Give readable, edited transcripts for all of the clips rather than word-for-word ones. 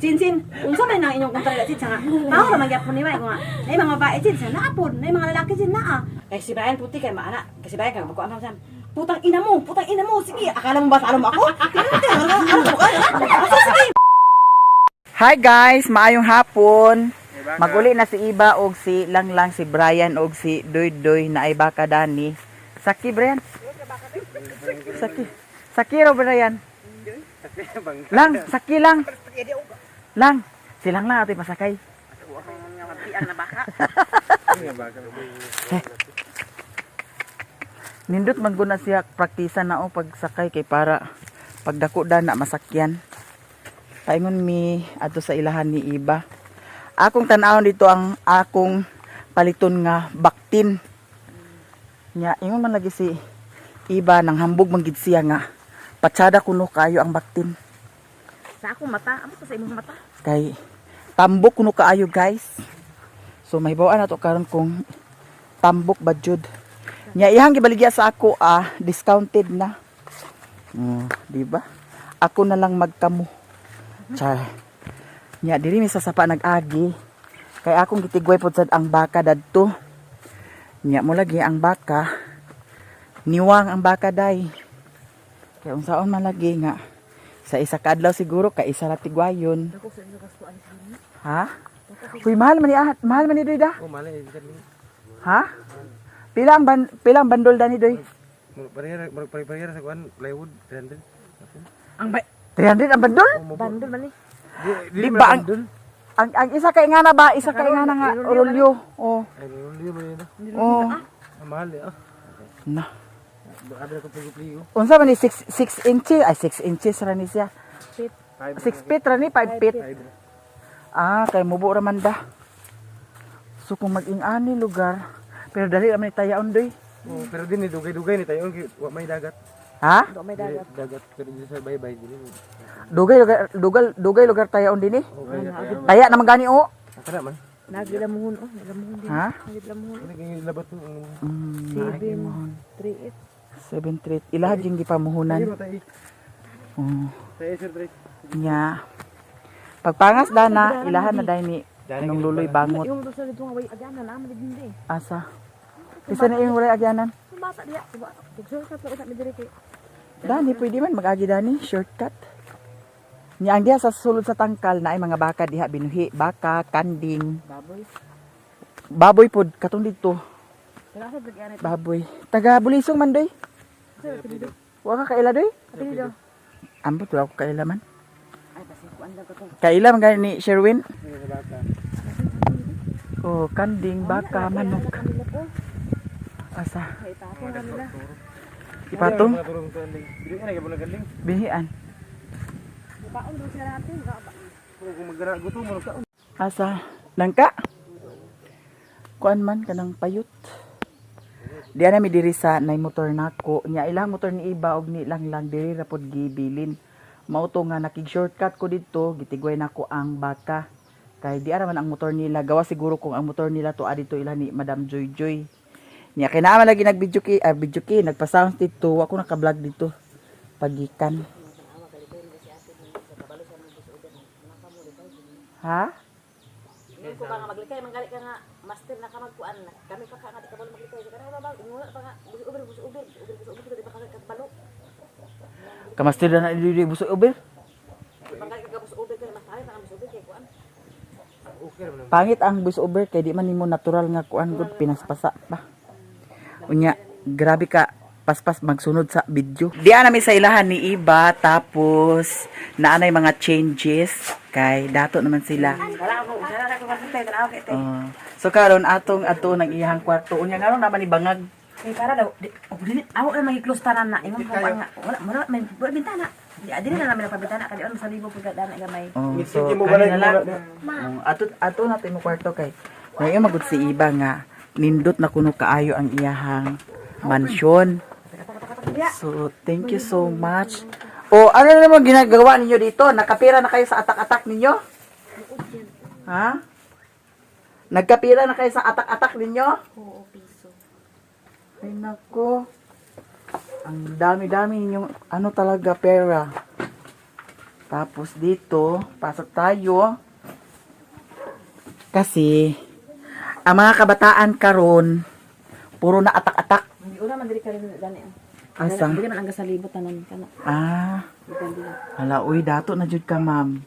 Chin Chin, unsa man ang inyong kontra Chin nga? Mao ra man gyapon ni Mai ko nga. Nay mga babae, Chin, sa naa pod, nay mga lalaki, Chin, naa. Kay si Brian puti kay maana, kay si Brian kay magkuan man siya. Putang ina mo, sige, akala mo ba talo mo ako? Tingnan mo, ano mo ka? Sige. Hi guys, maayong hapon. Maguli na si Iba og si Langlang, si Brian og si Doy Doy na ay baka dani. Saki, Brian. Saki. Saki ro, Brian. Lang, saki lang. Lang. Silang lang atoy pasakay. Eh. Nindot man gud na siya praktisa na o pagsakay kay para pagdako da na masakyan. Paingon mi adto sa ilahan ni Iba. Akong tan-awon dito ang akong paliton nga baktin. Nya ingon man lagi si Iba nang hambog man gid siya nga patsada kuno kayo ang baktin. Sa akong mata, amo sa imong mata. Kay tambok kuno kaayo, guys. So mahibaw na to karon kung tambok ba jud. Nya ihang gibaligya sa ako ah discounted na. Di ba? Ako na lang magkamo. Char. Nya diri mi sa sapa nag-agi. Kay akong gitigway pod sad ang baka dadto. Nya mo lagi ang baka. Niwang ang baka day. Kay unsaon man lagi nga sa isa ka adlaw siguro kay isa ra tigwayon. Ha? Uy, mahal man ni ah, mahal man ni doy da. Oh, malay ni. Ha? Pila ang bandol da ni doy? Parehara parehara sa kuan plywood 300. Ang ba 300 ang bandol? Bandol man ni. Di ba ang isa kay nga na ba? Isa kay nga na nga rolyo. Oh. Ay, rolyo man yun. Oh. Ang mahal eh. Ah. Na. Abi ko pligo. Unsa man ni 6 6 inches? Ay, 6 inches ra ni siya. 6 feet ra ni, 5 feet. Ah, kay mubo ra man da. So kung mag-ing-ani lugar, pero dali ra man ni tayaon doy. Oh, pero din ni dugay-dugay ni tayo wa may dagat. Ha? Do may dagat. Dili, dagat pero di sa baybay dili. Dugay lugar dugay dugay lugar tayaon dinhi. Oh, kaya tayo. Taya naman gani o. Kana man. Nagilamuhon oh, nagilamuhon din. Ha? Nagilamuhon. Ano kay labat mo? 7 3 7 3 ilaha jing gipamuhunan. Tayo tayo. Oh. Tayo sir tayo. Nya. Pagpangas dana, ilahan na dai ni nung luloy bangot. Yung sa dito nga way agyanan na man din. Asa. Isa na yung walay agyanan. Bata diya. Shortcut na usap mi diri kay. Dani, pwede man mag-agi dani, shortcut. Nya ang diha sa sulod sa tangkal na ay mga baka diha binuhi, baka, kanding, Baboy. Baboy pod katong didto, Pero asa bagyan baboy. Taga Bulisong man doy. Wa ka kaila doy? ito. Ambot wa ko kaila man. Ay basi kuan lang katong. Kaila man gani ni Sherwin. Sa baka. Oh, kanding, baka, manok. Asa? Ay patong nila. Ipatong Mga turong kanding. Dili na gyud kanding. bihian. Paon do sila natin. Kung magara gutom mo ka. Asa? Nangka? Kuan man kanang payut. Diya na mi diri sa nay motor nako. Nya ilang motor ni Iba og ni lang lang diri ra pod gibilin. Mao to nga nakig shortcut ko didto, gitigway nako ang baka. Kay di ara man ang motor nila. Gawa siguro kung ang motor nila to adito ila ni Madam Joy Joy. Nya kay naa man lagi nag-video kay ah, video kay nagpa-sound dito, wa ko naka-vlog dito. Pagikan. Ha? Ingon ko ba nga maglikay manggali ka nga master na ka magkuan kami pa ka nga di ka balo maglikay kana ba ba ingon pa nga busi uber busi uber busi uber busi uber di ba ka kabalo. Kamastir na dili buso uber. Manggali ka busi uber kay mas pangit ang busi uber kay kuan. Okay ra man. Pangit ang voice over kay di man nimo natural nga kuan gud pinaspasa pa. Unya, grabe ka paspas magsunod sa video. Di na mi sa ilahan ni Iba tapos naanay mga changes kay dato naman sila. Wala ako usara na ko kasi tanaw kay. Oh. So karon atong ato nang iyang kwarto. Unya ngarong naman ni bangag. Kay para daw di oh, dili awo na magi-close tanan na ingon ko pa nga wala wala may wala bintana. Di dili na namin nagpabintana kay di on sa libo pud dana gamay. Oh, so Mo kani balay na lang. Oh, ato ato na mo kwarto kay ngayon magud si Iba nga nindot na kuno kaayo ang iyahang mansyon. So, thank you so much. O, ano na naman ginagawa ninyo dito? Nakapira na kayo sa atak-atak ninyo? Ha? Nagkapira na kayo sa atak-atak ninyo? Oo, piso. Ay, nako. Ang dami-dami ninyong, ano talaga, pera. Tapos dito, pasok tayo. Kasi, ang mga kabataan karon puro na atak-atak. Hindi una man diri ka rin gani. Asa? Dili man ang gasalibot tanan kana. Ah, hala, uy, dato na jud ka, ma'am.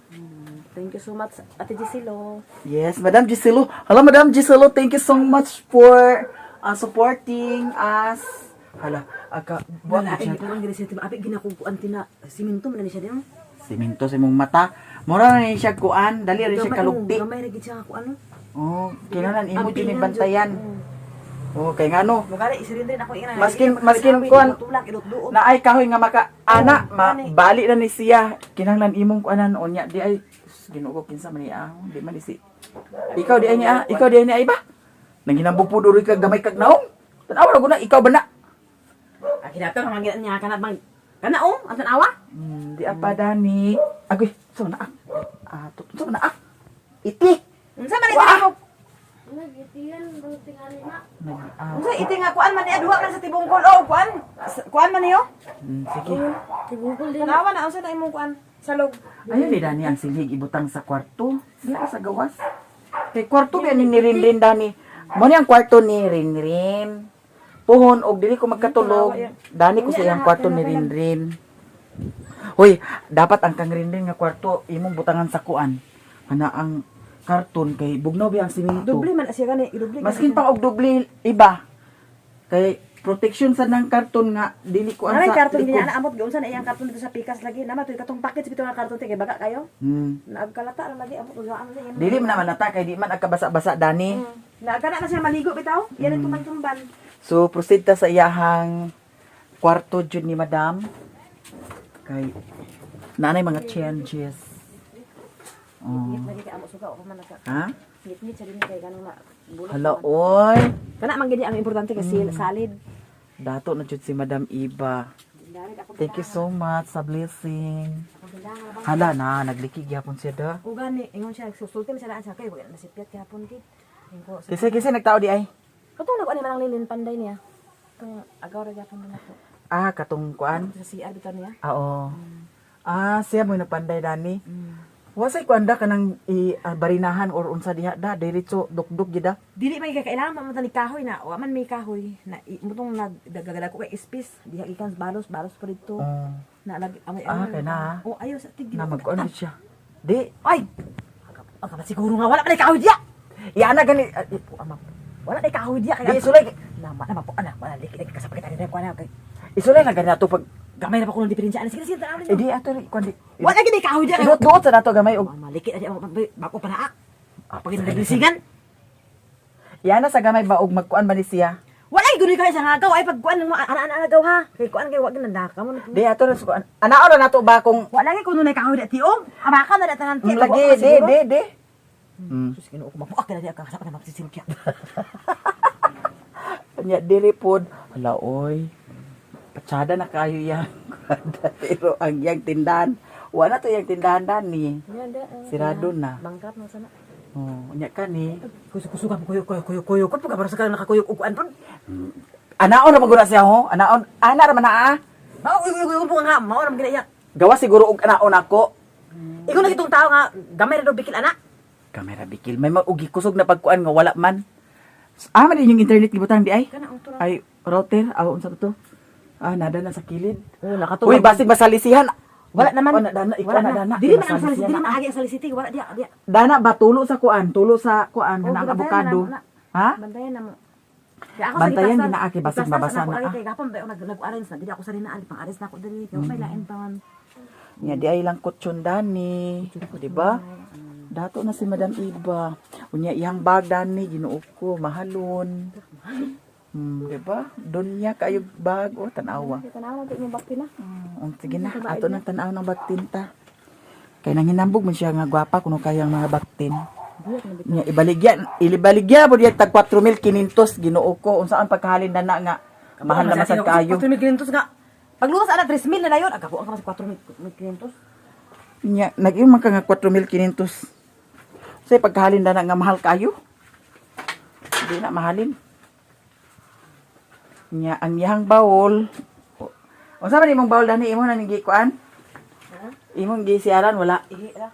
Thank you so much, Ate Gisilo. Yes, Madam Giselo. Hello, Madam Giselo. Thank you so much for supporting us. Hala, aga, buwag Wala na siya. ay ang gini siya abi ginakukuan tina siminto man na ni siya din. Siminto sa imong mata. Mura na ni siya kuan, dali rin siya kalugti. Gamay ra gid siya ako ano. Oh, kinahanglan imo jud ni Ampingan bantayan. jud. Oh, kay ngano? Mugari isirin rin ako ina. Maskin kuan tulak idot-duot. Na ay kahoy nga maka ana ma, Gani. bali na ni siya. Kinahanglan imong kuanan unya di ay sus, Ginoo ko, kinsa man ni ah, di man ni si. Ikaw di ay niya, ikaw di ay niya ay ba? Nanghinambog po duri kag gamay kag naong. Tan-awa ra guna ikaw ba na? Ah, kinato nga gina niya kana bang kana oh, ang tanawa. Di apa dani. Agoy, so na ah. Ah, so na ah. Iti. Unsa man iti mo? Nagitiyan bang tingali na. Ah, Unsa iti nga kuan man ni duha man sa tibungkol oh, kuan. Kuan man niyo? Sige. Tibungkol din. Tanawa na unsa na imong kuan salog. Ayun ni Dani ang silhig ibutang sa kwarto. Di ka sa gawas. Kay kwarto ba ni Rinrin Dani? Mo ni ang kwarto ni Rinrin. Puhon og dili ko magkatulog. Dani ko sa iyang kwarto ni Rinrin. Hoy, dapat ang kang Rinrin nga kwarto imong butangan sa kuan. Ana ang karton kay bugnaw ba ang simento. Doble man siya gani, idoble. Maskin pa og doble iba. Kay protection sa nang karton nga dili ko Ano sa karton likod. niya ana amot giunsa na iyang karton dito sa pikas lagi. Nama to katong package bitaw nga karton te kay baga kayo. Naagkalata ra lagi amot ugaan sa iyang. Dili man na malata kay di man agkabasa-basa dani. Naagkana na siya maligo bitaw. Yan ang tumban-tumban. So proceed ta sa iyahang kwarto jud ni Madam. Kay naanay mga changes. Oh. Ngit lagi kay amot suka o man nagka. Ha? Ngit-ngit siya din kay ganong na bulok. Hala oy. Kana man gid ang importante kasi solid. Dato na jud si Madam Iba. Thank you so much sa blessing. Hala na, naglikig gyapon siya da. O gani ingon siya susulti man siya laan siya kay wala na sipyat gihapon kid. Ingko sa Kasi kasi nagtao di ay. Katong nag-ano man ang lilin panday niya. Katong agaw ra gyapon na to. Ah, katong kuan. Sa CR bitaw niya. Ah, oo. Ah, siya mo napanday dani. Wasay kuan da kanang i ah, barinahan or unsa diha da diretso dukduk gid da. Dili man kay kailangan man ni kahoy na wa man may kahoy na mutong nagdagagala ko kay espis diha gikan balos balos pa dito. Oh. Na lag amoy Ah, kay na. Oh, ayo sa tig. Na magkuan gid siya. Di, Ay. Ang kamat siguro nga wala pa ni kahoy diya. Iana gani ah, Po ama. Wala ni kahoy diya Di isulay Nama nama po ana wala liki liki kasapit ani ko ana kay isulay na gani ato pag gamay na pa ko ng diferensya ani sige sige tanaw eh, di ato ri kuan di. Wala gid kahoy diya. Duot duot sa nato gamay og Maliki na diya bako pa na ah. Pag nagbisingan. Iana sa gamay ba og magkuan ba ni siya? Wala gid kayo sa ngagaw ay pag kuan mo ana ana agaw ha. Kay kuan kay wa gid nandaka mo. Di ato ra sa kuan. Ana ra nato ba kung Wala gid kuno na kahoy diya tiom. Amaka na diya tanan tiyo. Lagi di di di. Sus Ginoo ko mapuak na diya ka kasama na magsisilkya. Nya diri pod. Hala oy. Patsada na kayo yan. Pero ang iyang tindahan, wala to iyang tindahan dani. Sirado na. Bangkat mo sana. Oh, nya kani. Kusog-kusugan kuyo kuyo kuyo kuyo ko pag para sa kanang nakakuyok og kuan pud. Anaon ra magura siya ho. Anaon, ana ra man na ah. Mao kuyo kuyo po nga mao ra man gid iya. Gawa siguro og anaon ako. Ikaw na kitong tao nga gamay ra daw bikil ana. Kamera bikil may maugi kusog na pagkuan nga wala man. Ah, man din yung internet gibutang di ay. Kana ang tura. Ay router aw unsa to? Ah, nada na sa kilid. Oh, nakato. Uy, basig masalisihan. Wala naman. Oh, na, dana, ikaw Wala na, dana. Dili man ang Masalisihan salisiti, dili na. man agi ang salisiti, wala diya, diya. Dana ba tulo sa kuan, tulo sa kuan, Oh, oh, ang bantayan abokado. na, na. Ha? Bantayan na mo. Kaya ako Bantayan, sa ginaaki, basig mabasa na, ah. Kay gapon ba nag nag-arrange na dili ako sa rinaan, pang-arrange na ako dili. Kay may lain pa man. Nya di ay lang kutsyon dani, di ba? Dato na si Madam Iba. Unya iyang bag dani Ginoo ko, mahalon. Di ba? Doon niya kayo bag o tanawa. Tanaw na imong bakti na. Sige na, ato nang tanaw ng bagtinta. Kay nanghinambog man siya nga gwapa kuno kayang mga baktin. Nya ibaligya, ilibaligya po diya tag 4,500 Ginoo ko. Unsaan pagkahalin na na nga mahal na masad kayo. 4,500 nga. Pagluwas ana 3,000 na dayon. Agapo ang ka mas 4,500. Nya nag-iman man ka nga 4,500. Say pagkahalin na na nga mahal kayo. Di na mahalin. Nya ang iyang bawol. Unsa man imong bawol dani imo na ning gikuan? Imong gisiaran wala. Ihi ra.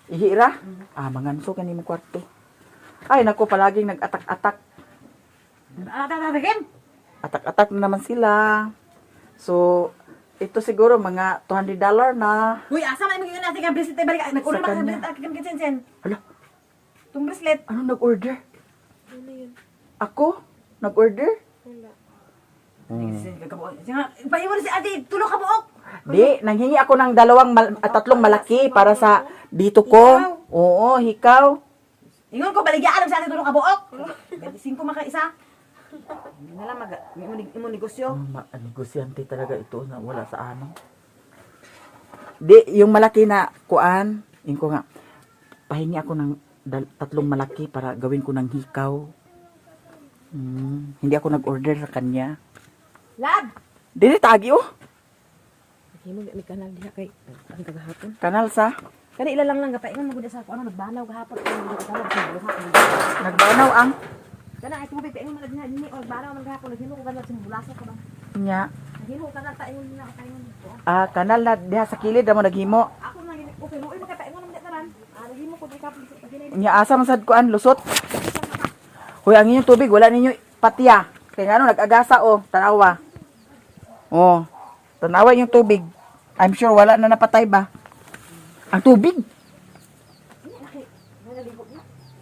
Ihi ra? Ah, manganso ka nimong kwarto. Ay, nako, palaging nag-atak-atak. Ah, tata, Kim. Atak-atak na naman sila. So, ito siguro mga $200 na. Uy, asa man imong natin ang bracelet balik. Nag-order Sa ba ka kanya. bracelet aking kitchen? Hala, Tung bracelet. ano nag-order? Ano yun? Ako? Nag-order? Wala. Pahiwan si ate, tulo ka buok. Di, nanghingi ako ng tatlong malaki para sa dito ko. Hikaw? Oo, hikaw. Ingon ko, baligya alam sa ate, tulo ka buok. 25 maka isa. Hindi na lang mag imo negosyo. Oh, negosyante talaga ito na wala sa ano. Di, yung malaki na kuan, yun ko nga, pahingi ako ng tatlong malaki para gawin ko ng hikaw. Hindi ako nag-order sa kanya. Lab. Dili tagi oh. Himo mi kanal diha kay ang kagahapon. Kanal sa Kani ila lang lang gapaingon mo gud sa ako ano nagbanaw gahapon. Nagbanaw ang Kana ay tubig paingon man dinha ni og banaw man gahapon naghimo ko kanal sa bulaso ko ba. nya. Naghimo ko kanal paingon nila ako paingon dito. Ah, kanal na diha sa kilid mo naghimo. Ako man gini okay mo makapaingon man tanan. Ah, naghimo ko di kapon sa paghinay. Nya asa man sad kuan lusot. Hoy, ang inyong tubig wala ninyo patiya. Kay ngano nag-agasa oh, tanawa. Oh, tanawa yung tubig. I'm sure wala na napatay ba? Ang tubig.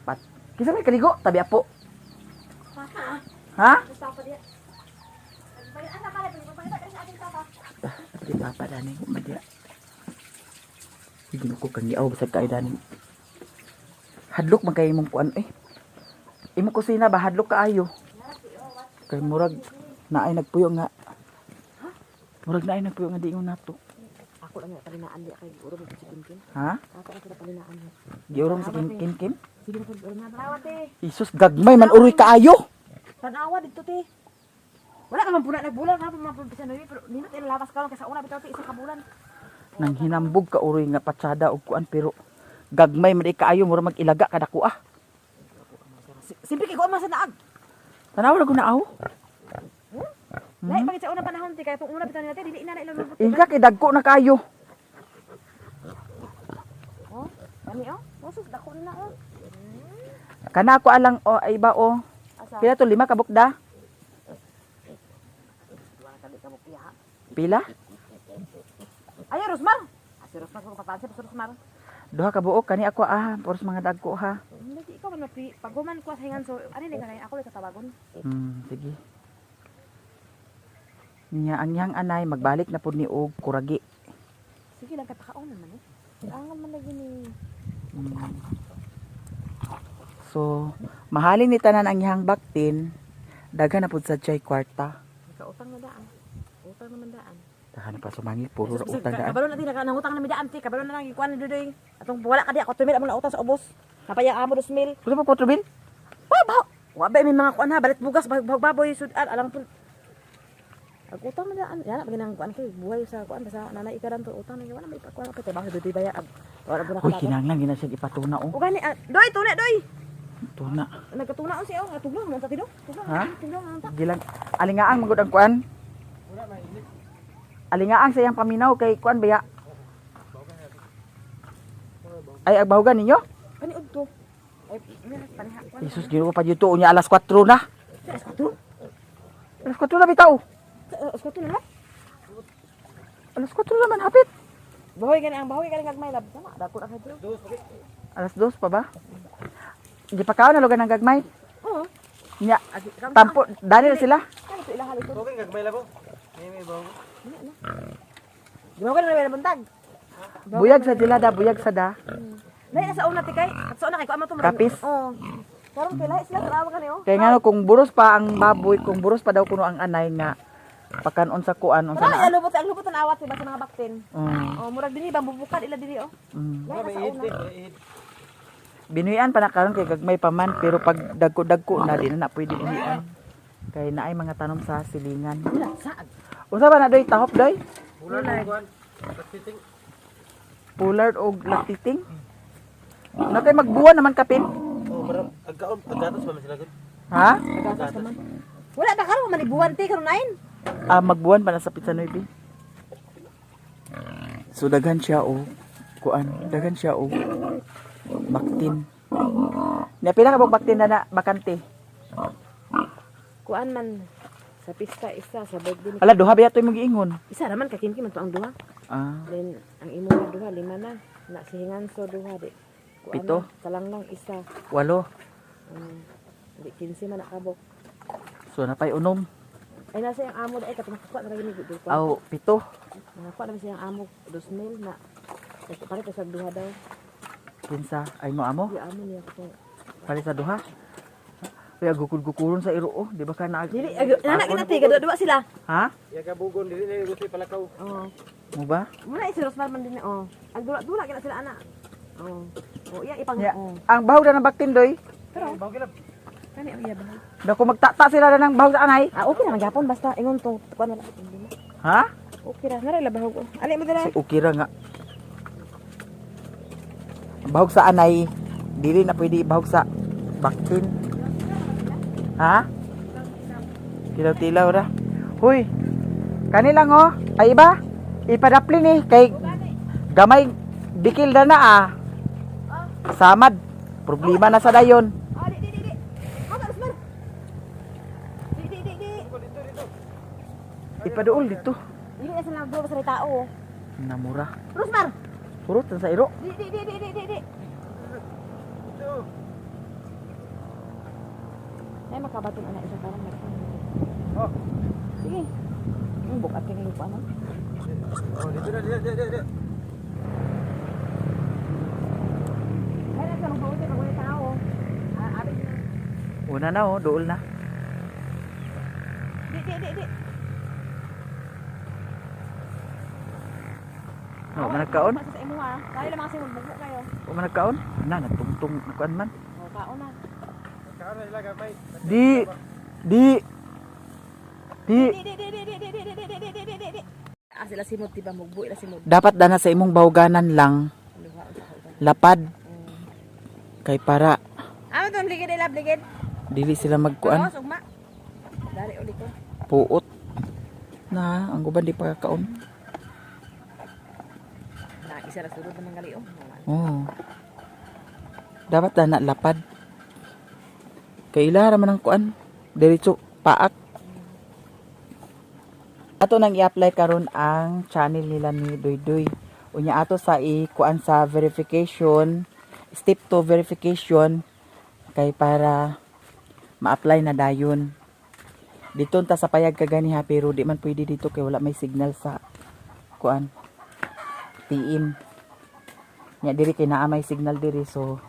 Pat. Kinsa may kaligo? Tabi apo. Ha? Papa diya. Asa pala, pagpapakita ka sa ating papa. Ah, di papa dani ko madya. Sige ko kang giaw bisag kay dani. Hadlok man kay imong kuan eh. Imong kusina ba hadlok kaayo? Kay murag naay nagpuyo nga. Murag naay nagpuyo nga diingon nato. Ako lang nga palinaan diha kay guro mo si Kimkim. Ha? Ako ang sila palinaan. Giurong sa kim kim kim. Sige na ko na tanawa te. Isus gagmay man uroy kaayo. Tanawa dito te. Wala naman puna nagbulan ha pa sa Nueve pero nindot ila lawas karon kay sa una bitaw te isa ka bulan. Nang hinambog ka uroy nga patsada og kuan pero gagmay man di kaayo murag mag-ilaga kada ko ah. Simple kay ko man sa naag. Tanawa ra ko na aw. Lahi pagit sa unang panahon te kay itong una bitaw nila te dili na na ilang lubot. Inga kay dagko na kaayo. Oh, kani oh. Usos dako na oh. Kana ako alang o ay ba o. Asa? Pila to lima kabuk da? Wala ka kabuk iya. Pila? Ay, Rosmar. Ah, si Rosmar ko papansin si Rosmar. Duha ka buok kani ako ah, puros mga dagko ha. Hindi ikaw man mapi paghuman ko sa hingan so ani ni kanay ako lang tatawagon. Sige. Nya ang iyang anay magbalik na pud ni og kuragi. Sige lang kay pakaon naman eh. Angan man lagi ni. So, mahalin ni tanan ang iyang baktin. Daghan na pud sa jay kwarta. Nakautang na daan. Utang naman daan. Daghan na pa sumangil puro ra utang daan. Kabalo na din nangutang na mi daan ti. Kabalo na lang ikuan ni Dudoy. Atong wala ka di ako 2 mil among nautang sa ubos. Napaya amo 2 mil. Kusa pa 4 mil? Wa ba? Wa ba may mga kuan ha balit bugas bahag baboy sudan alam po. Ag utang na daan. Yana pag kuan kay buhay sa kuan basta nanay ikaran to utang na wala may ipakuan pa trabaho Dudoy baya ag. Wala po na Hoy, kinahanglan gina siya ipatuna oh. O gani ah, doy tuna doy. Tuna. Nagkatuna on siya oh, tugnaw man ta tido. Tugnaw. Ha? Tugnaw man ta. Gilang alingaang magud ang kuan. Alingaang sa iyang paminaw kay kuan baya. Ay agbahugan ninyo? Kani udto. Ay, paniha kuan. Jesus, Ginoo pa dito unya alas 4 na. Alas 4. Alas 4 na bitaw. Alas 4 na lang. Alas 4 naman hapit. Bahoy gani ang bahoy gani gagmay lab. Tama, dako na kayo. Alas 2 pa ba? Gipakaon na lugar ng gagmay. Oo. Nya, Agi kam. tampo dali na sila. Kani to ilaha lito. Okay, gagmay lang po. May bago. Gimaw ka na may buntag. Buyag sa sila da, buyag sa da. Lahi na sa una ti kay. At sa una kay kuan man to. Kapis. Oo. Karon kay lahi sila tanawa kani oh. Kaya nga no, kung buros pa ang baboy, kung buros pa daw kuno ang anay nga pakanon sa kuan unsa Tanawa na. ila lubot ang lubot tanawat diba sa mga baktin. Oh, murag dinhi bang bubukad ila dinhi oh. Lahi na May sa ihid, una. may ihid. Binuyan pa na karon kay gagmay pa man pero pag dagko-dagko na di na na pwede uwian. Kay naay mga tanom sa silingan. Saag. Unsa ba na doy tahop doy? Wala na kuan. Pagtiting. Pullard og lactating? Na kay magbuwan naman kapin. Oh, marang agkaon, aggatos pa man sila gud. Ha? Nagatas ka man. Wala ba karon manibuwan ti karon nain? Ah, magbuwan pa na sa Pizza Nueve. So daghan siya og kuan, daghan siya og baktin. Na pila ka baktin na na bakante? Kuan man sa pista isa sa birthday ni Ala, duha ba yato imong giingon? Isa raman ka kimki man to ang duha. Ah, Then ang imo nga duha lima na. Na si Hinganso duha di. Kuan Pito? na, Talang lang isa. Walo. Di 15 man nakabok. So napay unom. Ay nasa yung amo ay katong nakakuha na rin ni Aw, pito. Nakakuha na siya ang amo 2,000 na. Palit sa duha daw. Kinsa ay mo amo? Di amo niya ko. Palit sa duha. Kaya gukul-gukulon sa iro oh, di ba ka na? Dili nana ginati kadua sila. Ha? Ya kabugon dili na gusto palakaw. Oo. Mo ba? Muna si Rosmar man din oh. Ang dula-dula kina sila ana. Oh. Oh, iya ipang Ya, oh. ang bahog na ng baktin doy. Pero Bawo gilab. kani ang iya ba? Dako magtata sila na ng bahog sa anay. Ah, okay na magyapon basta ingon to kuan wala. Ha? Okay ra, nara labahog. Oh. Ali mo dira. Si okay ra nga. Ang bahog sa anay, dili na pwede ibahog sa baktin. Ha? Tilaw-tilaw ra. Huy. Kani lang oh. Ay iba. Ipadapli ni kay gamay bikil na na ah. Samad. Problema na sa dayon. Ah, di di di di. Haka Rosmar. Di di di di. Ipaduol dito. Dili na sila nagduwa sa tao. Namura. Rosmar. Purot sa iro. Di di di di di di di. Ay makabaton ana isa karon Oh. Sige. Ang bukat kay lupa no. Oh, dito na dito dito dito. Ay nasa magbuot kay wala tao. Ah, abi. Una na oh, duol na. Di di di di. No, man nagkaon. Sa imo ha. Kayo lang mga simod bugbo kayo. O man nagkaon. Na nagtungtong nagkuan man. Oh, kaon na. Kaon na sila gamay. Di di di Di di di di di di di di di di di di di. Ah, sila simod diba mugbo ila simod. Dapat dana sa imong bahuganan lang lapad kay para Amo tong ligid ila ligid. dili sila magkuan Oh, sugma. Dari uli ko. puot na ang uban di pa kaon. Na isa ra sulod naman gali oh. Oh. Dapat dana lapad. Kay ila ra man ang kuan diretso paak. Ato nang i-apply karon ang channel nila ni Doy Doy. Unya ato sa i-kuan sa verification, step 2 verification kay para ma-apply na dayon. Dito ta sa payag kaganiha pero di man pwede dito kay wala may signal sa kuan TM. Nya diri kay naa may signal diri, so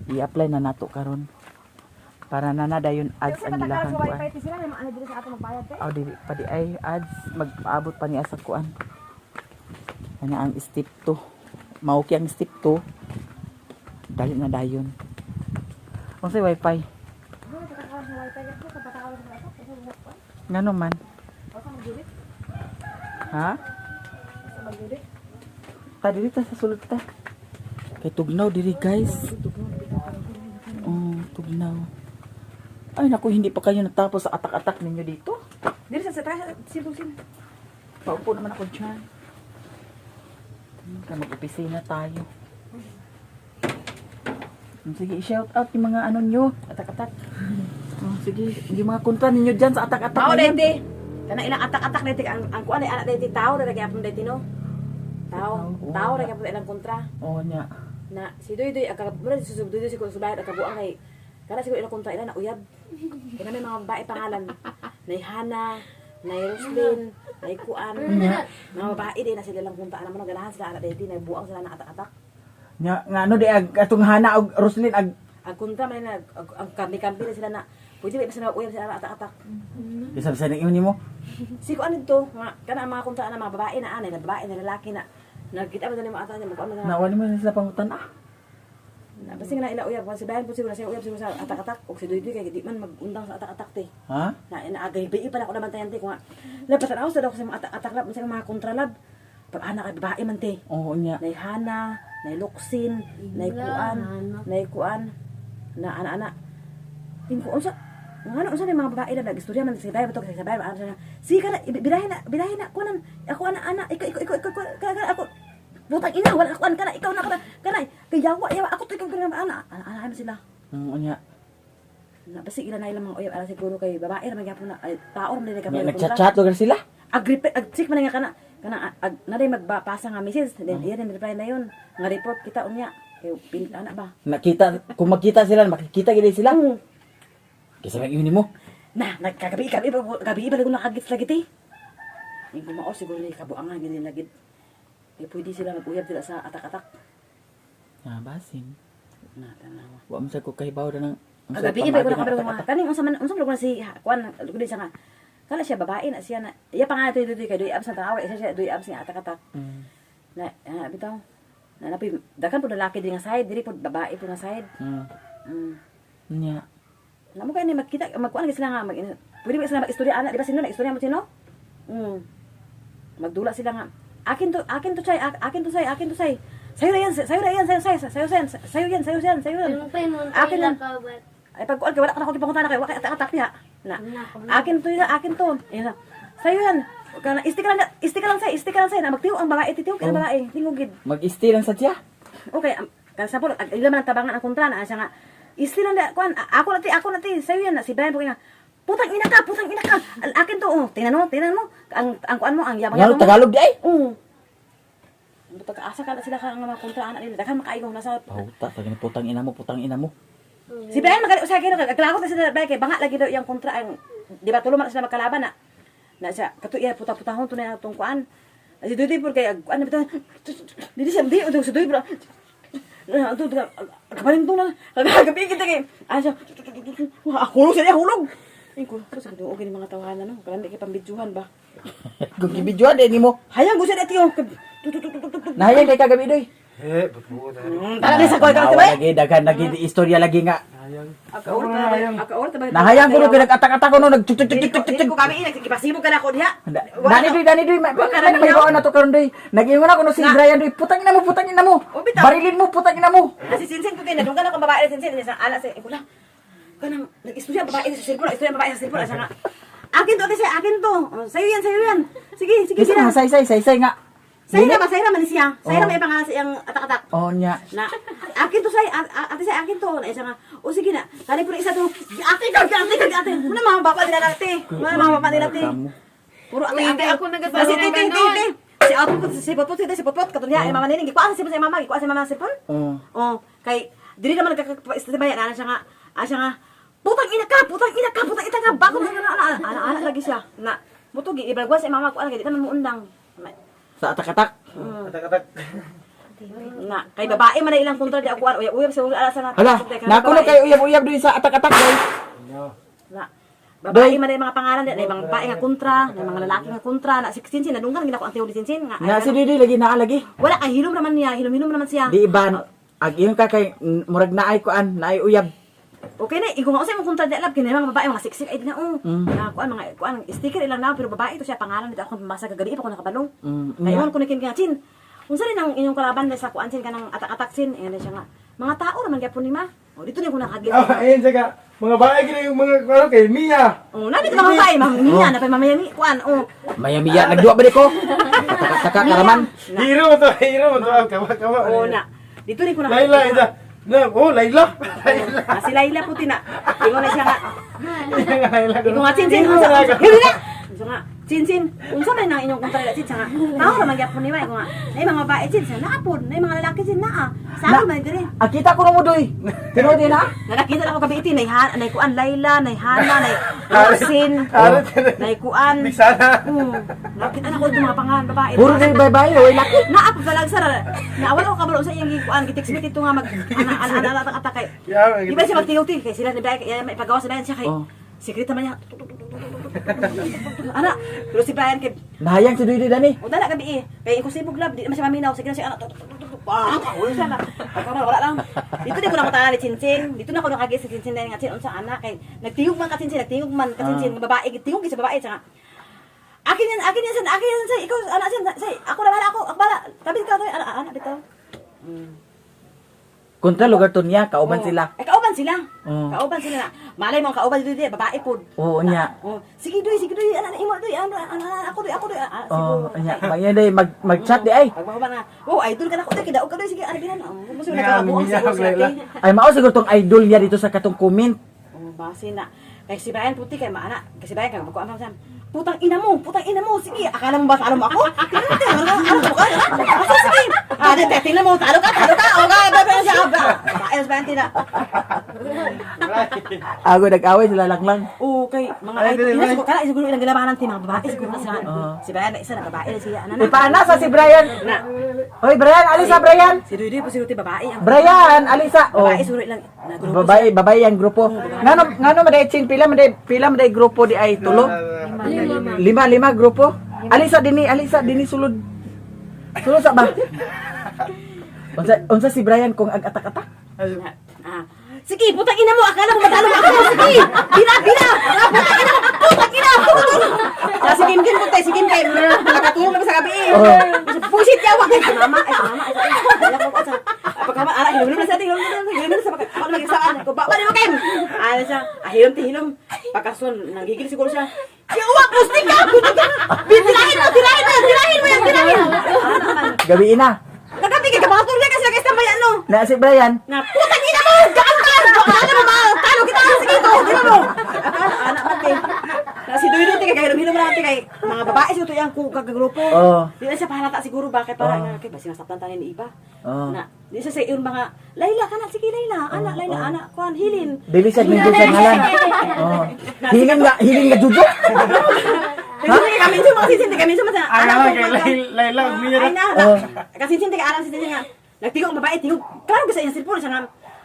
i-apply na nato karon. Para na na dayon ads ang ilahang kuan. Wifi sila may mga diri sa ato magbayad te. Aw dili pa di ay ads mag-abot pa niya sa kuan. Ana ang step 2. Mauki ang step 2. Dali na dayon. Unsay wifi? Ngano man? Ha? Ta diri ta sa sulod ta. Kay tugnaw diri, guys. Oh, tugnaw. Ay naku, hindi pa kayo natapos sa atak-atak ninyo dito. Diri sa sa silong sil. Paupo naman ako dyan. Kaya mag-opisina tayo. Sige, i-shout out yung mga ano nyo. Atak-atak. Oh, sige, yung mga kontra ninyo dyan sa atak-atak Mao na yan. dente. Kana ilang atak-atak dente ang kuan ay anak dente tao ra gyapon dente no. Tao, Tao, tao ra gyapon ilang kontra. Oo niya. Na si Doy Doy ang mura si Susub Doy Doy siguro subayad ang kabuang kay kana siguro ilang kontra ila na uyab. Kaya may mga babae pangalan. Nay Hana, Nay Roslyn, Nay Kuan. Mga babae din na sila lang kontra naman ganahan sila anak dente na buang sila na atak-atak. Nya, nga ano di, ag, atong Hana og Roslyn, ag, Ang kontra man na ang kambi-kambi na sila na pwede ba sila uyab sila atak-atak. Bisa bisa nang mo. Si kuan dito nga kana ang mga kontra na mga babae na anay na babae na lalaki na nagkita ba nimo ata niya magkuan na Na wala mo na sila pangutan ah. Na basta nga na ila uyab si Bayan po siguro siya uyab siguro sa atak-atak og si Doy Doy kay di man magundang sa atak-atak te. Ha? Na naagay bi pa na ako naman tayan te ko nga. Lapat tanaw sa daw sa mga atak-atak lab sa mga kontralab. Pero anak ay babae man te. Oo niya. Nay Hana, nay Luksin, nay Kuan, nay Kuan, na ana-ana. Tingko unsa nga ano unsa ni mga babae na nag-istorya man sa bayan ba to sa bayan ana siya. Sige ka na birahin na kunan ako ana ana ikaw ikaw ikaw ikaw ka- ka- ako. Putang ina, wala kuan kana, ikaw na kana, kana. Kay yawa, yawa ako to ikaw kana ana. Ana ana man sila. Unya. Na basi ila na ilang mga uyab ala siguro kay babae ra man gyapon na ay, tao ra man nila Nya, nagchat-chat lugar sila. Agree ag check man nga kana kana ag na day magbapasa nga message then iya din reply na yun nga report kita unya kay pin ana ba. Nakita kung magkita sila, makikita gid sila. Oo. Kaysa mag ingon nimo. Na nagkagabi gabi gabi ba ko nakagits lagi ti. Yung gumao siguro ni kabuangan gini lagi. Kay pwede sila mag-uyab dila sa atak-atak. Ah, basin. Na tanawa. Wa man sa ko kahibaw na ng ang sa Kagabi ba ko pamaagi ng nakabalo mga atak-atak. kaning unsa man ko na si kuan kundi siya nga kala siya babae na siya na iya pangalan to doy kay doy abs na tanawa isa siya doy abs nga atak-atak. Na ah, bitaw. Na napi daghan po lalaki diri nga side, diri po babae po nga side. Nya. Na mo kay ni magkita magkuan gyud sila nga mag pwede ba sila mag-istorya ana, di ba sino na istorya mo sino? Magdula sila nga akin to chay, akin to say, akin to say. Sayo na yan, sayo na yan, sayo sayo, sayo sayo, sayo yan, sayo yan, sayo yan. Ano pa yun? Akin lang. Kabat. Ay pag kuan kay wala ka na ko gipangutana kay wa kay atak-atak niya. Na. Nako. Akin to yan, akin to. Ayun na. Sayo yan. Kana isti ka lang, isti ka lang say, isti ka lang say na magtiw ang babae, titiw kay ang babae, tingugid. Mag-stay lang sa siya. Okay, kasi po, ila man ang tabangan ang kontra na siya nga. Isti lang da, kuan, ako na ti, sayo yan na, si Brian po nga. Putang ina ka, putang ina ka. Akin to, oh, tingnan mo, tingnan mo. Ang kuan mo, ang yabang Ngano mo. Tagalog di ay? Oo. Butag asa ka na sila ka ang mga kontra anak nila. Daghan makaigo nasa Pauta, sa putang ina mo, putang ina mo. Si Brian magali usay kay nagklakot na sila Brian kay banga lagi daw iyang kontra ang di ba tulo man na sila magkalaban na. Na siya kato iya puta-putahon to na atong kuan. Si Dudoy por kay kuan na bitaw. Dili siya di si Dudoy bro. Na ato kapalinto na. Kagabi kita kay ah siya hulog siya hulog. Ay ko, sa ko okay ni mga tawanan no. Kalami kay pambidyohan ba. Kung gibidyoan din nimo. Hayang gusto na tiyo. Nahayang kay kagabi doy. Eh, buto tayo. Tara ni sa kuan ka Nawa ba? lagi daghan lagi di istorya lagi nga. Hayang. Akaor ta akaor ta Nahayang ko no pinag-atak-atak ko no nag tsk tsk tsk tsk Dili tsk. ko kami ginagipasibog ka na ako diha. Dani doy, dani doy, Wa ka na may na to karon doy. Nag-ingon ako no si Brian doy, putang ina mo, putang ina mo. O, bitaw. Barilin mo, putang ina mo. Ah, si Sinsin ko kay nadunggan ako ang babae ni Sinsin sa ala sa ikula. Kanang nag-istorya ang babae sa cellphone, istorya ang babae sa cellphone asa nga. Akin to, ate, say, akin to. Oh, sayo yan, sayo yan. Sige, sige, Kasi sila. mga say say say say nga. Sayo na ba, sayo na man siya. Sayo na Oh. may pangalan sa iyang atak-atak. Oh nya. Na, akin to say, ate say, akin to. Na isa nga, o sige na, kani po na isa to. Ate ka, ate ka, ate. Muna mga baba nila ate. Muna mga baba nila ate. Puro ate, Uy, hindi ate. ako nagkasama Si ng titi, ganun. titi. Si Otpot, si Potpot, si Potpot, katunya, ay mama nining, gikuha sa sipon sa mama, gikuha sa mama sa sipon. Oh. Oh, kay dili naman nagkakapastibaya na siya nga, ana siya nga, putang ina ka, putang ina ka, putang ina ka, bako na ana ana ana ana lagi siya. Na, muto gi ibalgwa sa mama ko ana kay di naman muundang. Sa atak-atak. Atak-atak. Na, kay babae man na ilang kontra di ako uyab uyab sa ala sa na. Hala, nakuno kay uyab-uyab doy sa atak-atak doy. No. Na. Babae man na yung mga pangalan, na yung mga babae nga kontra, na yung mga lalaki nga kontra, na si Sinsin, nadunggan gina ko ang teori Sinsin nga. Na si Doy doy lagi naa lagi. Wala kay hilom naman niya, hilom-hilom naman siya. Di iban ag ingon ka kay murag naay kuan, naay uyab. Okay na, ikaw nga usay mong kontra di alab kini mga babae mga siksik ay di na oh. Na kuan mga kuan sticker ilang na pero babae to siya pangalan dito ako mabasa kagabi pa ko nakabalong. Kay ingon ko ni Kim nga chin. Unsa rin ang inyong kalaban sa kuan sin kanang atak-atak sin ingon siya nga. Mga tao naman gyapon ni ma. Oh dito ni ko nakagit. Ah, ayun saka. Mga babae gina yung mga ano kay Mia. Oh, nani mga babae, mamaya na pa mamaya mi kuan oh. Maya-miya nagduwa ba di ko? Atak-ataka karaman. Hero mo to, hero mo to. Ah, Kawa, kawa. Oh na. Dito ni ko nakagit. Laila, ida. Na, oh, Laila. Laila. Ah, si Laila puti na. Ingon na siya nga. Laila. Ikaw nga, Chin Chin, unsa, unsa, yun na! Unsa nga, Chin Chin, unsa man ang inyong kontra Chin, nga, tao raman gyapon ni ma, ikaw nga, na mga babae, Chin, sa naapod, na mga lalaki, Chin, naa, sa ako man diri. Ah, kita ko na mo doy. Tinuod din ha? Na nakita na ako gabi iti, nay Han, nay kuan Laila, nay Hana, nay Rosin, nay kuan. Bigsana. Nakita na ko itong mga pangalan babae. Puro din bye-bye, way laki. Naa po sa lagsara. Na wala ko kabalo sa iyang gikuan, gitext me dito nga mag ana ana ana ana atak kay. Yeah, Di ba siya magtingog ti kay sila ni Brian kay may pagawa sa Brian siya kay Oh. secret naman niya. Ana, pero si Brian kay Nahayang si Doy Doy dani. o dala gabi eh. Kay ko sibog lab, di naman siya maminaw. Sige na siya, ano, ah, wala siya na. Pagka wala lang. Dito din ko nakutana ni Chinchin. Dito na ako nakagis si Chinchin dahil nga Chin, unsa anak. Kay nagtingog man ka Chinchin, nagtingog man ka Chinchin, babae, tingog sa babae, tsaka, akin yan, san, akin yan, say, ikaw, anak, san, say, ako na bahala, ako, ako bahala. Tabi ka, tabi, anak, anak, bitaw. Kontra lugar to niya, kauban Oo. sila. Eh, kauban sila. Oo. Kauban sila na. Malay mo ang kauban dito, di, babae pod. Oo, nya. Oh, sige doy, sige doy, ana imo doy, ano ano ako doy, ako doy. Ah, Oh, siguro. nya. Maya day mag mag-chat di ay. Pagbahuban na. Oh, idol ka na ko doy, kidaog ka doy, sige ano binan. Oh, mo siguro Nga, nagkabuang minyaw, siguro sila. Layla. Te. Ay mao siguro tong idol niya dito sa katong comment. Oh, base na. Kay si Brian puti kay maana, kay si Brian kay magkuan pa siya. Putang ina mo, sige, akala mo ba talo mo ako? Tingnan mo, tingnan mo, ano mo ka? Asa, sige. Ah, di, tingnan mo, talo ka, talo ka. O ka, ba, ba, siya, ba. Babae, si Brian tina. Ago nag-away sila lang lang. Oo, kay mga Ay, idol. dili, Ina, dili. siguro, kana, siguro ilang gilabanan ti mga babae, siguro na sila. Oo. Si Brian, na isa na babae na siya. Ano na? Ipaana sa si Brian. Na. Hoy Brian, alisa Brian. Si Duy Duy po siguro ti babae. Ang Brian, alisa. Oh. Babae siguro ilang na grupo. Babae, babae ang grupo. Ngano ngano maday chin pila maday grupo di ay tulo? Lima lima grupo. Alisa dinhi, alisa dinhi sulod. Sulod sa ba? Unsa unsa si Brian kung ag-atak-atak? Na, ah. Sige, putang ina mo, akala mo matalo ako. Sige, bina, bina. Ah, putang ina mo, putang ina. Ah, sige, Kim, putay, sige, Kim. Nakatulog na sa gabi eh. Oh. Pusit yawa. Ay, mama, ay, mama, ay, ay. Ay, ko sa. Pagka ara, hilom na sa hilom na hilom na sa pagka ako na mag-isaan. Ko ba, ba mo Kim? Ano siya? Ah, hilom ti hilom. Pagkasun, nagigil siguro siya. Yawa, pusting ka, pusting ka. Tirahin mo, tirahin mo, tirahin mo yan, tirahin. Ah, naman. Gabi ina. Kagabi kay kamakatulog kasi nag tambay ano. Na si Brian. Na putang ina mo! Gaan ka! Akala mo ma! Talo kita! Sige ito! Di mo! Akala, anak man eh. Na si Duy Duy, kay hilom-hilom na natin kay mga babae siguro yung kagagrupo. Oo. Di na siya pahalata siguro bakit para Oo. nga kay basi masaktan tanin ni iba. Oo. Na di siya sa iyon mga Layla kana sige Layla, anak Layla anak kuan hilin. Dili siya mingon sa ngalan. Oh. Hiling nga jujo. Ha? Hindi kami sa mga sisinti kami sa mga Ay, anak naman ko, kay Layla, umiya Ay na, Oo. kasi sinti ka alam sinti nga. Nagtingog ang babae, tingog. Klaro sa iyang cellphone siya nga.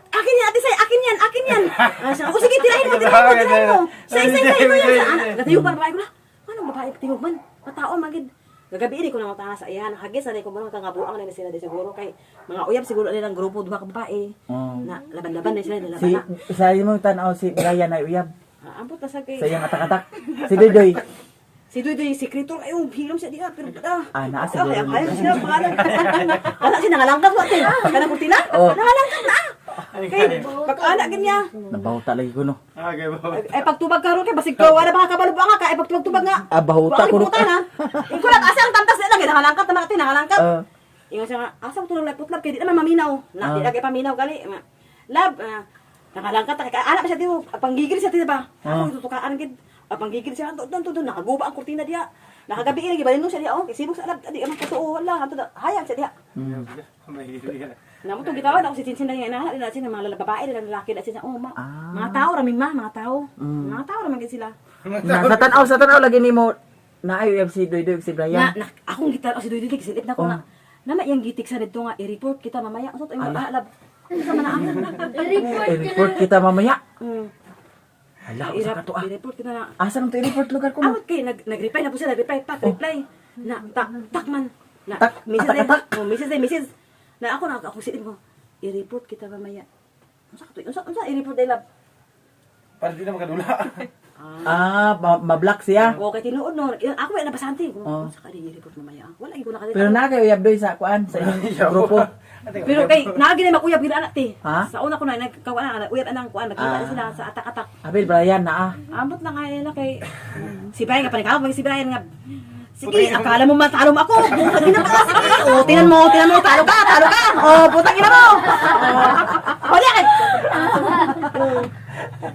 Akin yan, ate say, akin yan, akin yan. Ah, siya, oh, sige, tirahin mo, tirahin mo, tirahin mo. Say, say, say, ito yan. Sa anak, natayo pa ang babae ko na. Anong babae, tingog man. Matao, magid. Gagabi ini ko na matanga sa iyan. Hagis na ko mga kangabuang na sila di siguro kay mga uyab siguro nilang grupo duha ka babae. Oo. Na laban-laban na sila, laban Si na. sa imong tan-aw si Brian ay uyab Ah, ambot na sa kay. sa iyang atak-atak. Si Dudoy. Si Duy Duy, sekreto kayo, hilom siya diha, pero ah. Ah, naa siguro Okay, yun. ayaw siya pangalan. Kana siya nangalangkat wa te. Kana kurtina? Oh. Nangalangkat na. Kay pag ana ganya. Nabahuta lagi ko no. Ah, kay ba. Ay pagtubag karon kay basig ka wala ba kabalo ba ka ay pagtubag-tubag nga. Ah, bahuta ko. ko no. Na. Ingko lang asa ang tantas na lang nangalangkat naman ate nangalangkat. Ah. Ingon siya nga, asa mo tulong putlab kay di naman maminaw. Na di Ah. lagi paminaw gali. Nga, Lab, ah, nangalangkat ta kay ana pa siya tiyo, panggigil siya tiyo ba. Ah. Ako tutukaan gid. Ah, panggigil siya doon doon doon nakaguba ang kurtina diha. Nakagabi lagi balin siya diha oh, kay sibog sa lab di man totoo wala hanto hayag siya diha. Namo tong gitawan ako si Tinsin na nga inahala nila siya mga babae nila lalaki na siya oh ma, Ah. mga tao ra ma mga tao. Mga tao ra man gid sila. Na, sa tan-aw lagi nimo na ay uyab si Dudoy ug si Brian. Na, na akong gitan o si Duy Duy gisilip na ko Oh. na. Nama iyang gitik sa dito nga i-report kita mamaya. Unsa to imong Ala. lab? Unsa man na ako? I-report Eh, report kita mamaya. Hala, usa ka to ah. I-report kita na. Asa nang to i-report lugar ko no? Amot kay nag nag-reply na po siya, nag-reply, pak, reply. Na tak tak man. Na Tak, Mrs. atak, atak. Oh, Mrs. day, Mrs. Na ako na ako silip ko. I-report kita mamaya. Unsa ka to? Unsa unsa i-report day lab? Para di na makadula. Ah, ma-block siya. Okay, tinuod no. Ako ay nabasante. Oh. Unsa ka i-report mamaya? Wala gyud ko nakadito. Pero na kay uyab doy sa kuan sa inyong grupo. Pero kay naagi na makuyab gid anak ti. Ha? Sa una ko na nagkawa na uyab anang kuan nakita Ah. na sila sa atak-atak. Abil Brian na ah. Ambot na kaya na kay si Brian nga panikaw si Brian nga. Sige, akala mo matalo mo ako. Putang ina mo. Sige. Oh, tinan mo, tinan mo, talo ka, talo ka. Oh, putang ina mo. Oh. Wala kay. Oh.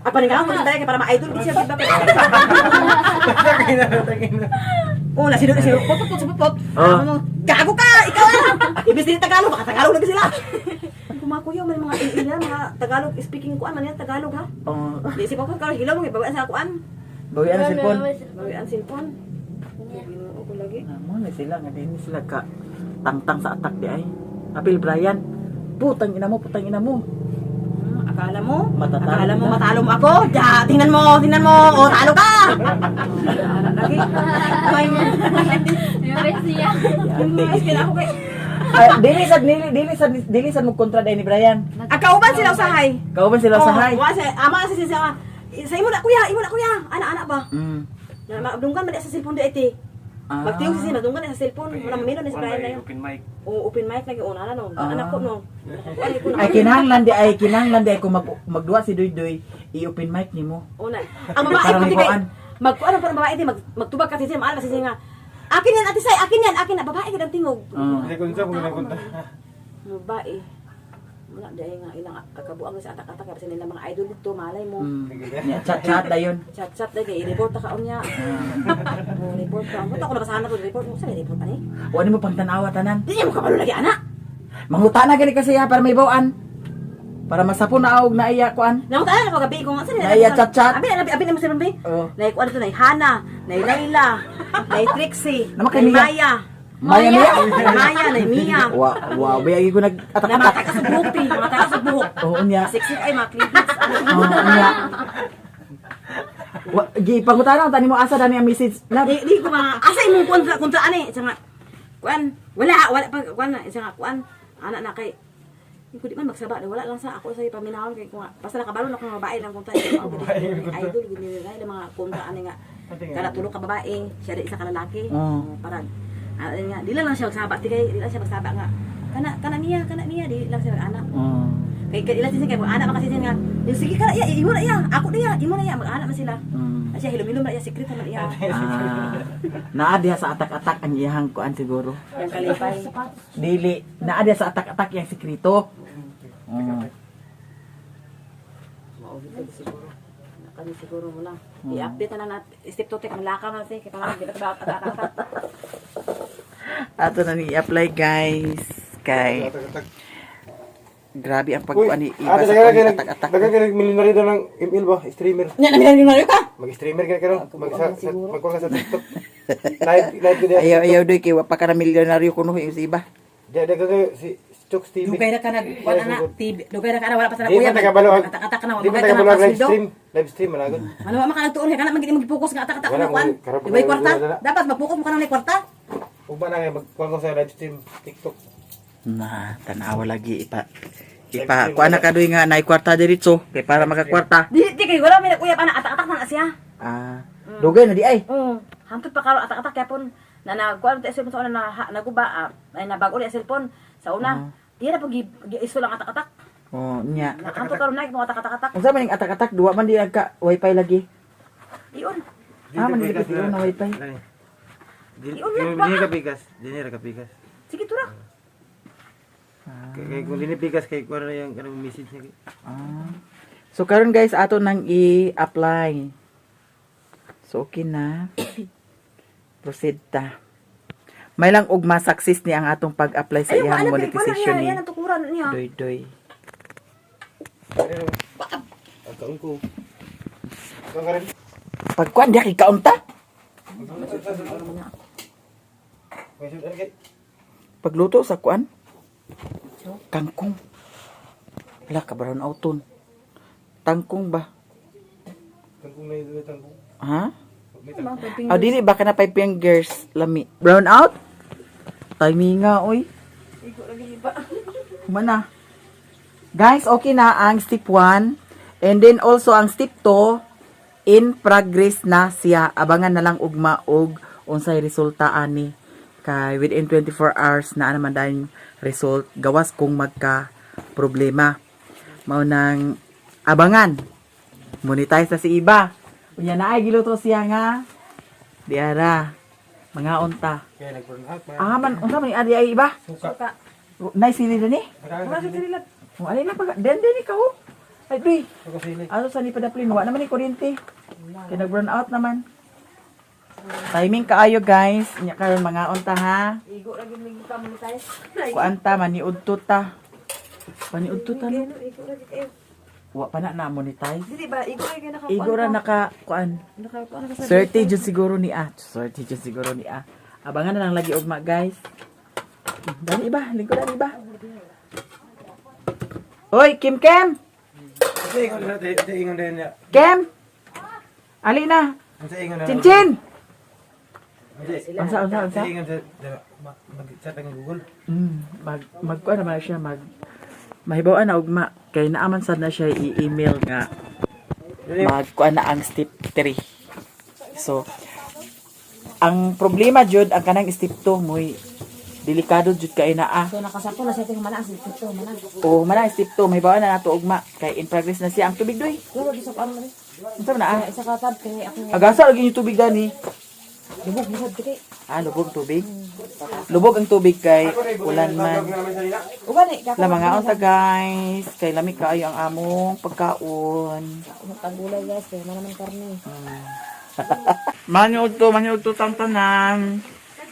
Ang panikaw mo si Brian kay para ma-idol gid siya diba? Tangina, tangina. Oh, na sino sino pot pot pot pot. Oh. Ano, gago ka, ikaw ah. Ibig sabihin Tagalog, baka Tagalog lagi sila. Kumakuyaw man mga ila mga Tagalog speaking kuan man yan Tagalog ha. Oh, Di isip ako karon hilaw mo bawian sa kuan. bawian ang cellphone. Bawian cellphone. Ginoo ko lagi. Mo na sila nga din sila ka tangtang sa atak di ay. Abil Brian, putang ina mo, putang ina mo. Akala mo? Matatalo Akala mo na. matalo mo ako? Ja, tingnan mo, tingnan mo. O, talo ka. Ala lagi. May May siya. may skin ako kay. Ay, dili sad dili dili sad dili sad mo kontra day ni Brian. Akauban sila usahay. Kauban sila Oh, usahay. Wa sa ama sa siya. Sa imo na kuya, imo na kuya. Ana ana ba? Mm. Na maabdungkan man di sa cellphone di iti. Ah. Magtiyog si madunggan na sa cellphone, wala mamilo na si Brian na yun. Open mic. O open mic lagi una na no. Ah. Anak ko no. Ay ko na. Ay kinahanglan di ay kung magduwa si Doy Doy, i-open mic nimo. Una. Ang babae Para puti may kay kuan. magkuan ang babae di magtubag ka si maala si nga. Akin yan, Ate Sai, akin yan, akin na. Babae gid ang tingog. Oh. Hindi ko unsa kung ginang. Ang babae. Wala dahil nga ilang kakabuang sa atak-atak kasi nila mga idol dito, malay mo. Nya chat-chat dayon. Chat-chat dahil kay i-report ta ka unya. Oh, report ka. Mo ta ko nabasahan na to report mo sa report ani. Wa nimo pang tan-awa tanan. Di niya mo kabalo lagi ana. Manguta na gani kasi ha para may bawaan. Para masapon na og na iya kuan. Nangutaan ako gabi ko nga sa nila. Naiya, chat-chat. Abi abi abi na mo sa abi. Oh. Nay kuan to nay Hana, nay Layla, nay Trixie, Nama kay nay Mia. Maya. Maya niya. Nay Maya, nay Mia. Wa wa bayagi ko Na mga nag-atak-atak. taga sa buhok, pi. Mga taga sa buhok. Oo niya. Siksik ay mga cleavage. Oo niya. Wa gi pangutana tani mo asa dani ang message. Love. Di ko mga asa imong kontra kontra ani isa nga kuan wala wala pa kuan na isa nga kuan ana na kay di ko di man magsaba wala lang sa ako sa paminahon kay ko nga basta nakabalo na ko nga babae lang kontra idol gid nila ila mga kontra ani nga kada tulo ka babae siya di isa ka lalaki. Oo. Oh, parang ana nga di lang lang siya magsaba ti kay di lang siya magsaba nga kana kana niya di lang siya mag-ana Oh. kay kay ila siya kay mag-ana man kasi siya nga yung sige kana iya imo na iya ako na iya imo na iya mag-ana man sila. Siya hilom-hilom na iya secret man iya. Ah, naa diha sa atak-atak ang iyahang kuan siguro. Yung kalipay. Dili, naa diha sa atak-atak yang sekreto. Oh. Maulit siguro. Kami siguro mo na. I-update na natin. Step 2 take ang lakaw natin. Kaya parang kita ba atak-atak. Ato na ni i-apply guys kay grabe ang pagkuan ni iba Ate, sa dagan kuan kay atak-atak. dagan kay milyonaryo daw ng ML ba, streamer. Nya na milyonaryo ka. Mag-streamer ka karon, mag sa magkuha ka sa TikTok. Live live ko diya. Ayaw ayaw doy kay wa pa ka na milyonaryo kuno yung sa iba. Diya dagan kayo si Chokes TV. Dugay na ka nag wala na TV. Dugay na ka na wala pa sa Di kuya. man tagabalo. Atak-atak na Di man wala ka tagabalo na live pasweldo. stream. Live stream managod. Ano ba makanagtuon ka kana man gid mo gipokus nga atak-atak Wala, na kuan. karap- Di ba kwarta? wala. Dapat magpokus mo ka na kwarta. Ugma na kay magkuha ko sa live stream TikTok. Na tanawa lagi ipa ipa kuan na ka doy nga naay kwarta diretso kay para makakwarta. Di di kay wala may naguyab ana atak-atak na na siya. Ah, dugay na di ay. Oo. Hantod pa karon atak-atak yapon na nagkuan ta cellphone sa una na naguba ay nabago ulit ang cellphone sa una. Di na pag gi-iso lang atak-atak. Oh, nya. Hantod karon na mo atak-atak. Unsa man ning atak-atak duwa man di nagka wifi lagi. Iyon. Ah, manilipit yun na wifi. Iyon lang ba? Dini ka bigas, dini ra ka bigas. Sige tura. Kay kay kung dini bigas kay kuha na yung kanang message niya. Ah. So karon guys ato nang i-apply. So okay na. Proceed ta. May lang og ma-success ni ang atong pag-apply sa Ayun, iyang alam, monetization ni Yan ang tukuran niya. Doy Doy. Ang kaon ko. Kaon ka rin. Pagkuan diha kay kaunta. May sud kay. Pagluto sa kuan. Kangkong. Wala ka brown outon. Tangkong ba? Tangkong na ito, tangkong. Ha? May tangkong. Oh, dili ba ka na five fingers lami. Brown out? Timing nga oy. Humana. Guys, okay na ang step 1. And then also ang step 2 in progress na siya. Abangan na lang ugma og unsay resulta ani. Kay within 24 hours na naman dahil result gawas kung magka problema. Mao nang abangan. Monetize na si iba. Unya na ay giluto siya nga. Diara. Mga unta. Kaya nag-burn out man. Ah man unsa man ni adi ay iba? Suka. Nice sili ni. Wala sa sila. Oh, alin na pag den den ikaw. Ay, duy. Suka sili. Ato sa ni padaplin wa naman ni kuryente. Kay nag-burn out naman. Timing kaayo guys. Nya karon mga unta ha. Igo lagi mig ka monetize. Kuan ta maniudto ta. Maniudto ta no. Igo lagi kayo. Wa pa na na monetize. Dili ba igo lagi naka Igo ra naka kuan. Naka kuan ka sa. Swerte jud siguro ni ah. Swerte jud siguro ni ah. Abangan na lang lagi ugma guys. Dali iba, lingkuran iba. Hoy, Kim Kim! Sa ingon na, sa ingon na niya. Kim! Ali na! Sa ingon na. Chin Chin! Unsa Unsa unsa unsa? Sa ingon sa mag-chat ang Google. Mag magkuan naman siya mag mahibaw na ugma kay naaman sad na siya i-email nga magkuan na ang step 3. So Ang problema jud ang kanang step 2 moy delikado jud kay naa. So nakasampo na siya ting mana ang sito mana. O mana step 2 may bawa na nato ugma kay in progress na siya ang tubig doy. Pero di sa kuan man. Unsa man na ah? Isa ka tab kay ako Agasa lagi yung tubig gani. lubog mo sad kay. Ah, lubog tubig. Lubog ang tubig kay ulan man. Uban eh kako. Lamangaon ta guys, kay lami kaayo ang among pagkaon. Tagulay guys kay mana man karne. Manyo to, manyo to tantanan.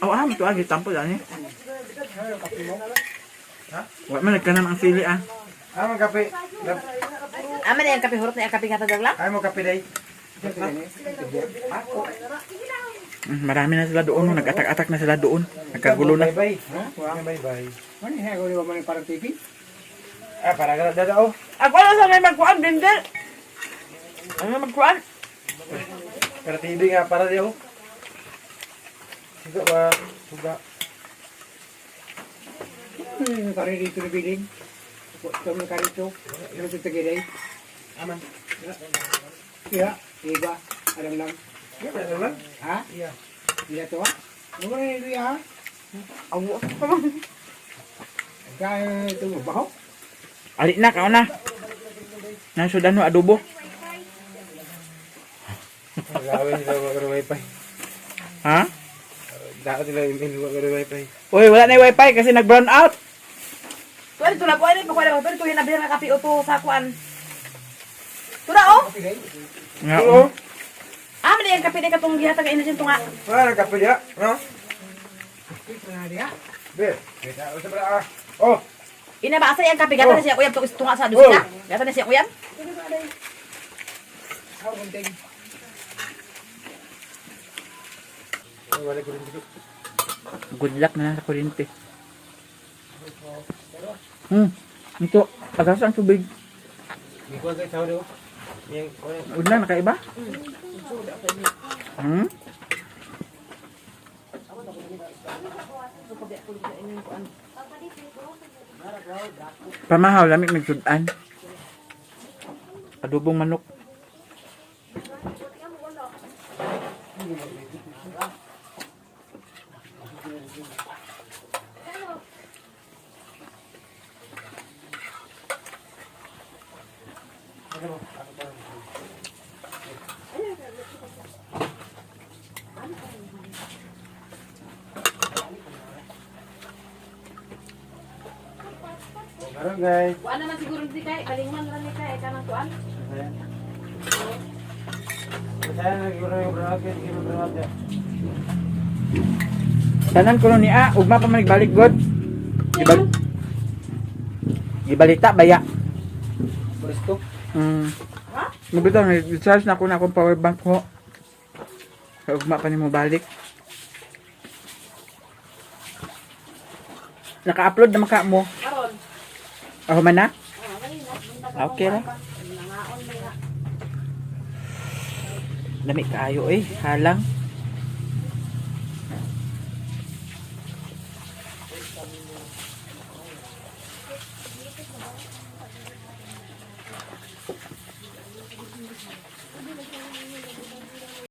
Oh, ah, ito agi tampo dani. Wa man nagkanam ang sili ah. Ah, mo kape. Aman na yung kape hurot na yung kape nga tagagla. Ay mo kape day. Marami na sila doon, no? Nag-atak-atak na sila doon. Nagkagulo na. Bye bye. Bye bye. Ano yung gawin mo man parang TV? Ah, para ka dada oh. Ako na sa may magkuan, Bindel. Ano magkuan? Para TV nga para di oh. Suga ba? Suga. Ano yung kare dito na biling? Ito mo kare ito. Ano ito tagiday? Aman. Iya, iba. Alam lang. Iya, ano lang? Ha? Iya. Iya to ha? Ano ba ito ya? Awo. Kaya ito mo, baho? Ali na, kao na. Nasudan no adobo. Gawin sila wag wifi. Ha? Dapat sila email wag wifi. Uy, wala na yung wifi kasi nag-brown out. Tuwa dito na kuan ni pakuan pero tuhin na nga kape o sa kuan. Tura oh. Nga. Oo. Aman na yung kape ni katong gihatag ina siya tunga. Wala nang kape diya, no? Be, beta, usa ba ah? Oh, Ina ba asa yung kape gata na siya uyab to tunga sa dusina. Gata na siya uyab. Ako, kunting. wala ko rin dito. Good luck na lang sa kuryente. Ito, agas ang tubig. Gikuha kay tao do. Yang kuha. Una, nakaiba? Pamahaw, lamig magsudan. Adobong manok. Karon guys. Kuan naman siguro di kay kalingman ra ni kay kanang kuan. Masaya na siguro yung brownout kay sige brownout ya. Tanan ko ni ah, ugma pa man nagbalik god. Gibal Gibalita baya. Presto. Mabitaw nag-charge na ako na akong power bank ko. Kaya ugma pa nimo balik. Naka-upload na maka mo. Karon. Ako man na? Ah, kanina, buntag Ah, okay ra. Nangaon ba ya? Lami kaayo eh, halang.